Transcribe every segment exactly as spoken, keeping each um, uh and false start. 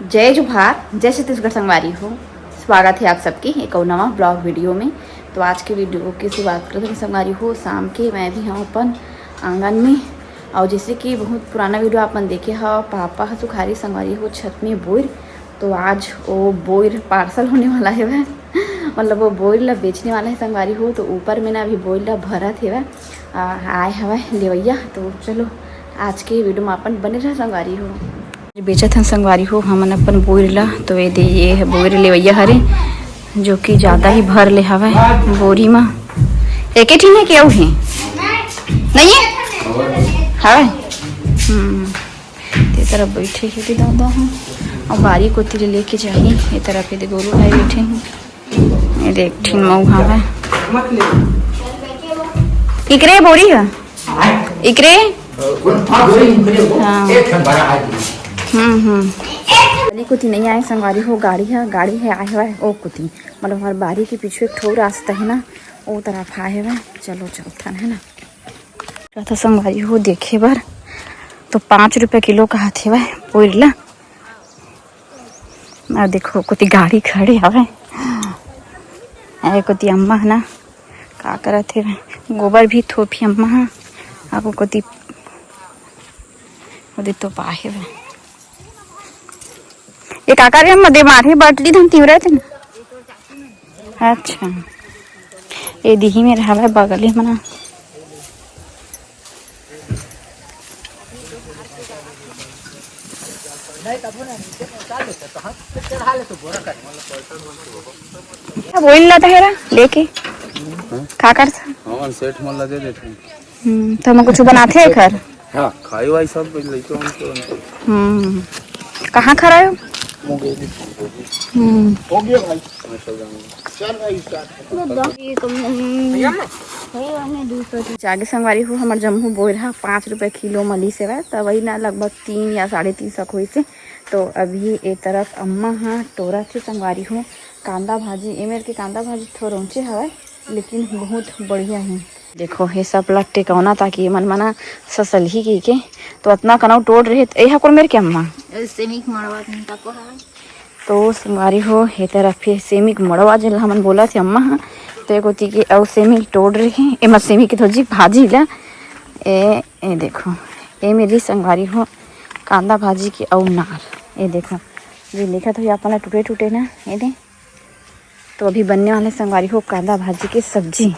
जय जोहार, जय छत्तीसगढ़ संगवारी हो। स्वागत है आप सबके एक और नवा ब्लॉग वीडियो में। तो आज के वीडियो की शुरुआत करते हैं संगवारी हो। शाम के मैं भी हूँ अपन आंगन में, और जैसे कि बहुत पुराना वीडियो आप मन देखे हो, पापा ह सुखारी संगवारी हो छत में बोइर। तो आज वो बोइर पार्सल होने वाला है वह मतलब वो बोइर ला बेचने वाला है संगवारी हो। तो ऊपर में ना अभी बोइर ला भरत हेवय, आए हवय लेवैया। तो चलो आज के वीडियो में अपन बने रह संगवारी हो। बेचत हन संगवारी हो हमन अपन बोइर ला। तो ये दे, ये है बोइर लेवैया हरे, जो कि ज्यादा ही भर ले हवय बोरी मा। एक ही ठिन है कि अउ है? नहीं है? हवय। हम्म। ते तरफ बैठे हे दे दादा ह, अउ बारी कोती ले लेके जाही। ये तरफ ये दे गोरू भाई बैठे हे। ये दे एक ठिन मऊ हवय। इकरे बोरी ह, इकरे। हाँ। हम्म, हम्म। बारी कोती नहीं आए संगवारी हो, गाड़ी ह, गाड़ी ह आए हवय ओ कोती, मतलब हमारे बारी के पीछे एक ठो रास्ता है ना, ओ तरफ आए हवय। चलो चलथन, है ना। कथा संगवारी हो देखे बर तो पाँच रुपया किलो कहत हेवय बोइर ला। अउ देखो कोती गाड़ी खड़े हवय, अउ कोती अम्मा ह ना का करत हेवय, गोबर भी थोपही अम्मा ह। अब कोती, कोती तो पाए हेवय। ये का करे म दे मारे बटली धन तिवरा थे ना। अच्छा, ये दिही में रहला बगली मना। बोल ला तहेरा लेके का करथा? हमन सेठ मन ला दे देथन। हम्म, तो हमन कुछ बनाथे एखर? हाँ, खाई वाई सब लइका मन के बनथे। हम्म, कहाँ खरा हो? मुंगेली। हम्म। हो गया भाई। मैं चल जाऊंगा। चल भाई, start कर। जागे संगवारी हो, हमर जम्मो बोइर ह पाँच रुपया किलो म लिस हेवय, त वही ना लगभग तीन या साढ़े तीन सौ होइस हे। तो अभी ए तरफ अम्मा ह टोरत हे संगवारी हो कांदा भाजी, ए मेर के कांदा भाजी थोरोंचे हवय, लेकिन बहुत बढ़िया हे। देखो, हे सब ला टेकौना ताकि एमन मना ससलही कहिके, तो अतना कनौ टोर रहे, त एहा कोन मेर के अम्मा? ए, सेमी के मड़वा के तको हवय। तो संगवारी हो, हे तरफ फिर सेमी के मड़वा जेला हमन बोलत हे अम्मा ह, तो ए कोती के अउ सेमी टोर रहे, एमा सेमी के धोजी भाजी ला, ए, ए देखो, ए मेरी संगवारी हो, कांदा भाजी के अउ नार, ए देखो, जे लिखत हो अपन ला टूटे टूटे ना, ए दे। तो अभी बनने वाले संगवारी हो कांदा भाजी के सब्जी।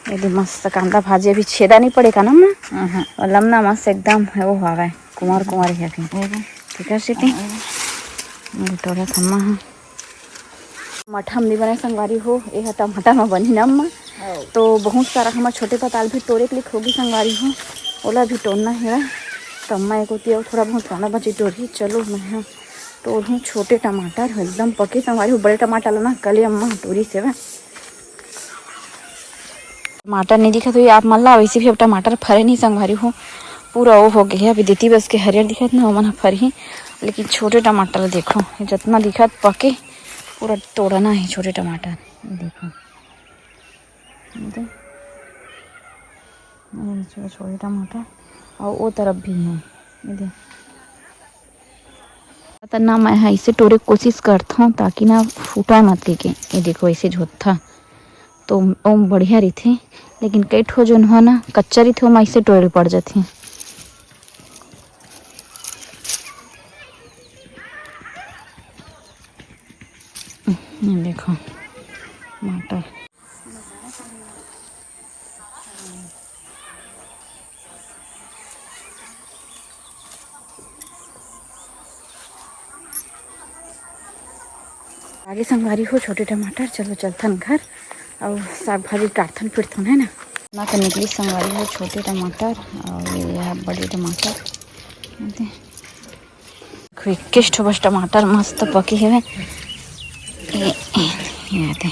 ये दे मस्त कांदा भाजी, अभी छेदा नहीं पड़े का ना माँ? अहं। और लमना मस्त एकदम है वो हवा है, कुंवर कुंवर है अभी। अहं। ठीक है सीटी। अहं। ये टोरा थम्मा है। मठा हम नहीं बनाए संगवारी हो, ये है टमाटर में बनी ना अम्मा। तो बहुत सारा हमारे छोटे पताल भी टोरे के लिए होगी संगवारी हो, ओला भी टोरना है। तो अम्मा एक होती है, थोड़ा बहुत टोरना बची टोरी। चलो मैं टोरहूँ छोटे टमाटर एकदम पके संगवारी हो, बड़े टमाटर ला ना कले अम्मा टोरी से बा। टमाटर नहीं दिखत होई आप मन ला, वैसे भी अब टमाटर फरे नहीं संगवारी हो, पूरा वो हो गया है। अभी देती बस के हरियर दिखत ना, ओमन ह फरही, लेकिन छोटे टमाटर देखो, ये जितना दिखत पके पूरा तोड़ना है छोटे टमाटर। ये देखो, ये दे, ये छोटे छोटे टमाटर और वो तरफ भी है, ये दे। त ना मैं ह इसे टोरे के कोशिश करथौं ताकि ना फूटा मत कहिके। ये देखो ऐसे झोथथा तो ओम बढ़िया रहिथे, लेकिन कई ठो जोन हो ना कच्चा रहिथे ओमा ऐसे टोरे पड़ जाथे। ये देखो मटर। आगे संगवारी हो छोटे टमाटर, चलो चलथन घर और साग भाजी काटथन फिरथन, है ना। ना तो निकली संगवारी हो छोटे टमाटर और ये है बड़े टमाटर। देखो, इक्कीस ठो बस टमाटर मस्त पके हवे। ये, ये दे,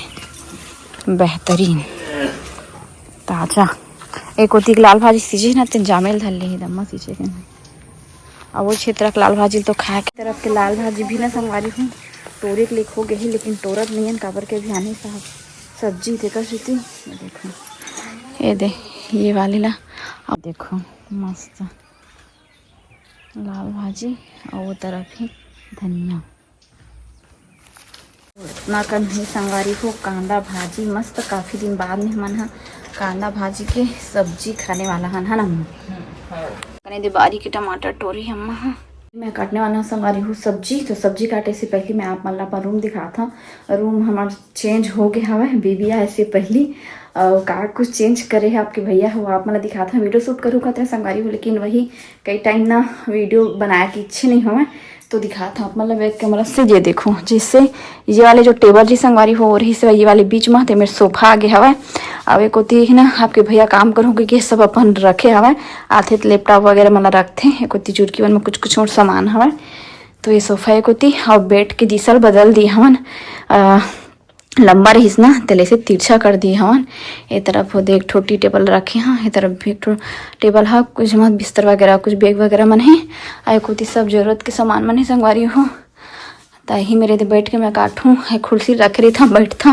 बेहतरीन, ताजा। एक ओती के लाल भाजी सीजे ना, तेन जामेल धर ले ही दम्मा सीजे के ना। अब वो क्षेत्र के लाल भाजी तो खाए के तरफ के लाल भाजी भी ना संगवारी हूँ, टोरे के लेक हो गए ही, लेकिन टोरत नहीं है, काबर के भी आने साहब सब्जी थे कर सीती। ये देखो, ये दे, ये वाली ला। अब देखो, मस्त। लाल भाजी और वो तरफ ही धनिया। इतना कन हे संगवारी हो कांदा भाजी मस्त, काफी दिन बाद में हमन ह कांदा भाजी के सब्जी खाने वाला हन, है ना? कने दे बारी के टमाटर टोरी अम्मा ह। मैं काटने वाला हूँ संगवारी हो सब्जी। तो सब्जी काटे से पहले मैं आप मन ला अपन रूम दिखात हूँ। रूम हमार चेंज हो गया हवा है बेबी आए से पहली, और का कुछ चेंज करे है आपके भैया हो, आप मन ला दिखात हूँ। वीडियो शूट करूँ कहते हैं संगवारी हो, लेकिन वही कई टाइम ना वीडियो बनाए के इच्छा नहीं होवय, तो दिखात हूँ आप मन ला बैक कैमरा से। ये देखो, जैसे ये वाले जो टेबल जी संगवारी हो रही से, ये वाले बीच में ते मेर सोफा आगे हवय। अब एक होती है ना आपके भैया काम करूँ क्योंकि सब अपन रखे हवय, आथे तो लैपटॉप वगैरह मन ला रखथे। एक होती चुरकी मन में कुछ कुछ और सामान हवय, तो ये सोफा एक होती। और बेड के दिशा ल बदल दिए हवन, अ, लंबा रहिस ना, तेले से तिरछा कर दिए हवन। ए तरफ हो दे एक ठो टी टेबल रखे हैं, ए तरफ भी एक ठो टेबल हा, कुछ मत बिस्तर वगैरह, कुछ बैग वगैरह मन हे। आ एक होती सब जरूरत के सामान मन हे संगवारी हो। त ही मेरे दे बैठ के मैं काटूँ, ए कुर्सी रख रही था, बैठता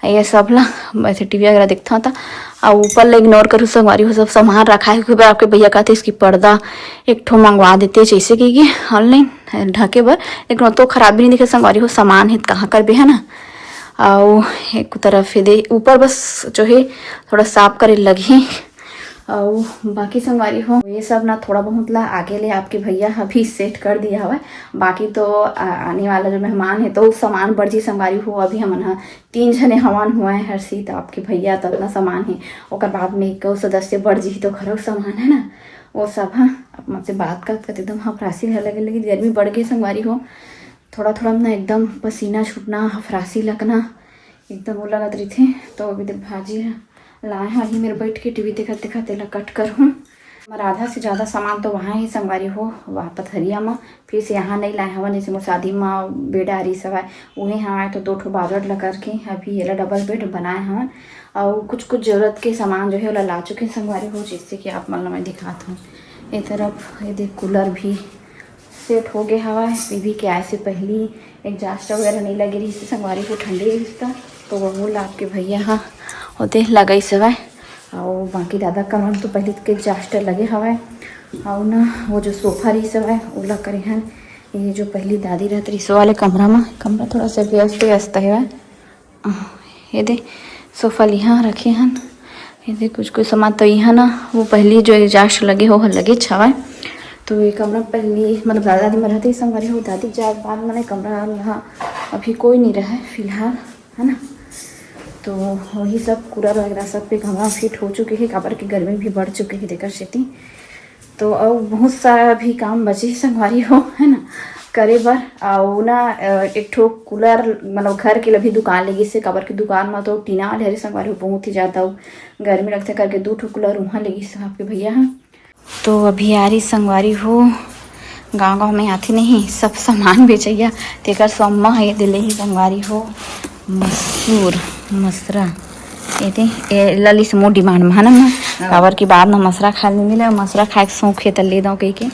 ये सब ला, वैसे टीवी वगैरह देखता था। आ ऊपर ला इग्नोर करूँ संगवारी हो, सब सामान रखा है, क्योंकि आपके भैया कहते इसकी पर्दा एक ठो मंगवा देते, जैसे कि ये ऑनलाइन ढके बर, लेकिन वो तो खराब भी नहीं दिखे संगवारी हो, सामान है त कहाँ करबे, है ना। अउ एक तरफ ये दे ऊपर बस जो है थोड़ा साफ करे लगही। अउ बाकी संगवारी हो ये सब ना थोड़ा बहुत ला आगे ले आपके भैया अभी सेट कर दिया हवय। बाकी तो आ, आने वाला जो मेहमान है तो सामान बढ़ जी संगवारी हो। अभी हमन ह तीन झने हवन हुआ है हर सी, तो आपके भैया तो इतना सामान है, ओकर बाद में एक सदस्य बढ़ जी तो घरो सामान है ना, वो सब। हाँ, आप मन से बात करत करत एकदम हफरासी लगे लगे, गर्मी बढ़ गई संगवारी हो। थोड़ा थोड़ा ना एकदम पसीना छूटना, हफरासी लगना, एकदम वो लगत रहिथे। तो अभी तक भाजी ह लाए हा ही मेरे बैठ के टीवी देखत देखत एला कट कर हूँ। हमर आधा से ज्यादा सामान तो वहाँ ही संगवारी हो, वहाँ पथरिया में, फिर से यहाँ नहीं लाए हवन। जैसे मोर शादी में बेड आ रही सवाय, उहे हवाए तो दो ठो बाजट ला करके अभी एला डबल बेड बनाए हवन। और कुछ कुछ जरूरत के सामान जो है ओला ला चुके हैं संगवारी हो, जैसे कि आप मन ला मैं दिखात हूँ। ये तरफ ये देख कूलर भी सेट हो गए हवा है। बीबी के आए से पहली एग्जॉस्ट वगैरह नहीं लगे रही, इससे संगवारी को ठंडी रही था, तो वो ला आपके भैया हा ओते लगाई सवाय। और बाकी दादा कमर तो पहले के एग्जॉस्ट लगे हवा है। और ना वो जो सोफा रही सवाय ओला करे हैं, ये जो पहली दादी रहत रही सो वाले कमरा में, कमरा थोड़ा सा व्यस्त व्यस्त है। ये दे सोफा लिहा रखे हन। ये दे कुछ कुछ सामान तो इहाँ ना वो पहली जो एग्जॉस्ट लगे हो लगे छावे। तो ये कमरा पहली मतलब दादा दादी में रहते संगवारी हो, दादी जाए बाद मैंने कमरा यहाँ अभी कोई नहीं रहा है फिलहाल, है ना। तो वही सब कूलर वगैरह सब पे कमरा फिट हो चुके हैं, काबर की गर्मी भी बढ़ चुके हैं देकर सेती। तो अउ बहुत सारा भी काम बचे हे संगवारी हो, है ना, करे बर। अउ ना अ, एक ठो कूलर मतलब घर के लभी दुकान लेगिस हे, काबर के दुकान म तो टीना वाले हरे संगवारी हो, बहुत ही ज्यादा अउ गर्मी लगथे करके दू ठो कूलर उहाँ लेगिस हे आपके भैया ह। तो अभी आ रही संगवारी हो, गाँव गाँव में आथे नहीं सब सामान बेचैया, तेकर सोम्मा हे दिले ही संगवारी हो। मसूर, मसरा, एते, ए, ललिस मोर डिमांड में, है ना, माँ? हाँ। काबर की बाद में मसरा खाए नहीं मिले, मसरा खाए के शौक हे, त ले दो कह के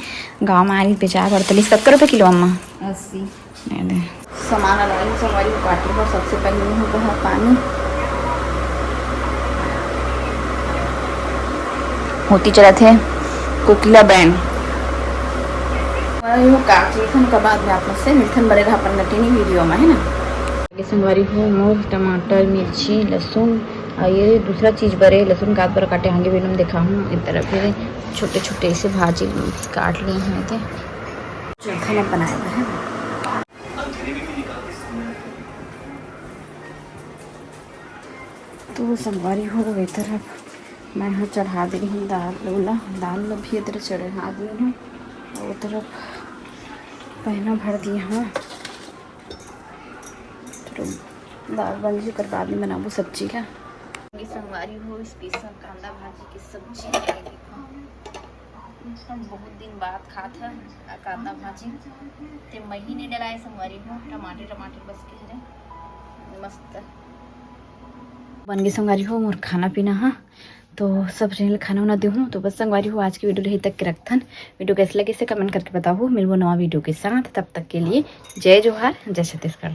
गाँव में आ रही बेचार बर। तलिस कतका रुपये किलो, अम्मा? अस्सी। ये दे। सामान अलग अलग संगवारी को काटे बर सबसे पहले नहीं होता है पानी। होती चलत है कोकिला बैंड। संगवारी हो, काट लेथन, ओकर बाद में आप मन से मिलथन, बने रहा अपन नटीनी वीडियो में, है ना। ये संगवारी हो, मोर टमाटर, मिर्ची, लहसुन, और ये दूसरा चीज बरे, लहसुन काट बर काटे, आगे वीडियो में देखा हूँ। इस तरह फिर छोटे छोटे से भाजी काट लिए हैं, ते चोखा बनाए हुए हैं। तो संगवारी हो, ये तरफ मैं ह चढ़ा दे रही हूँ दाल, ओला, दाल ला भी इधर चढ़ा दे हूँ, और उधर पहना भर दिए हूँ। चलो, दाल बन जी, ओकर बाद में बनाबो सब्जी ला। ये संगवारी हो, स्पेशल कांदा भाजी की सब्जी। हम बहुत दिन बाद खात ह कांदा भाजी, ते महीने डलाए संगवारी हो, टमाटर, टमाटर बस के हरे, मस्त। बन गए संगवारी हो मोर खाना पीना हा। तो सब जन ल खाना उना देहूँ। तो बस संगवारी हो, आज की वीडियो यहीं तक के रखथन। वीडियो कैसे लगे से कमेंट करके बताओ। मिलबो नवा वीडियो के साथ, तब तक के लिए जय जोहार, जय छत्तीसगढ़।